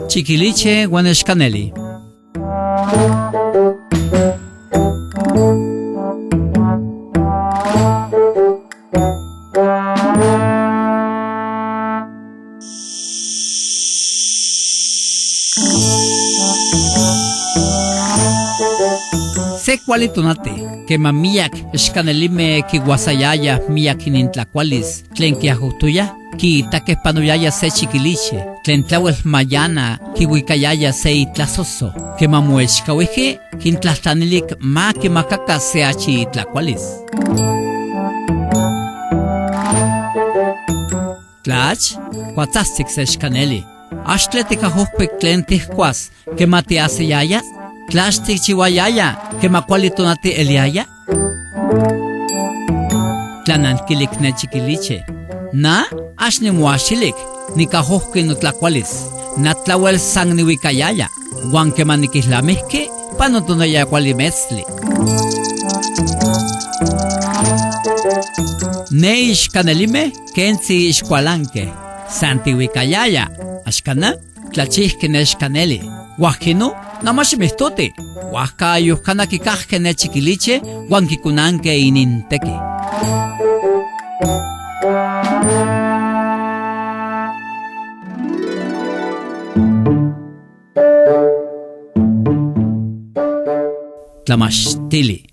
Chiquiliche huan Xcaneli. Se kuali tonati, quema miyac xcanelime kihuasayaya miyac inintlacualis tlen quiajuhtoya, quiitaque panoyaya se chiquiliche, tlen tlauel mayana kihuicayaya se itlasoso, quema moechcahuijque quintlahtlanilic ma quimacaca se achi itlacualis. Tlach, cuatzahtzic se xcaneli. Axtle ticajojpic tlen tijcuas quema tiasiyaya? Tlax tikchihuayaya quema cuali tonati eliaya? Tlananquilic ne chiquiliche. Na, ax nimoaxilic, nicajojqui notlacualis. Na tlauel san nihuicayaya, huan quema niquilnamijqui, panotonaya cuali metztli. Ne ixcanelime quentzi ixcualanque, san tihuicayaya, axcana tlachijqui ne xcaneli. Huajquino, nama ximijtoti, huajca ayucana quicajque ne chiquiliche huan quicunanque inintequi. Tlamachtili.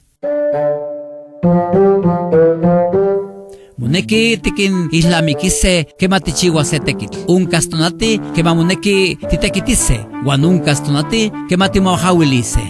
Moneki tikin islamikise kema tichiwa se tekitl. Unkas tonati kema moneki titekitise, huan unkas tonati kema timoajawilise.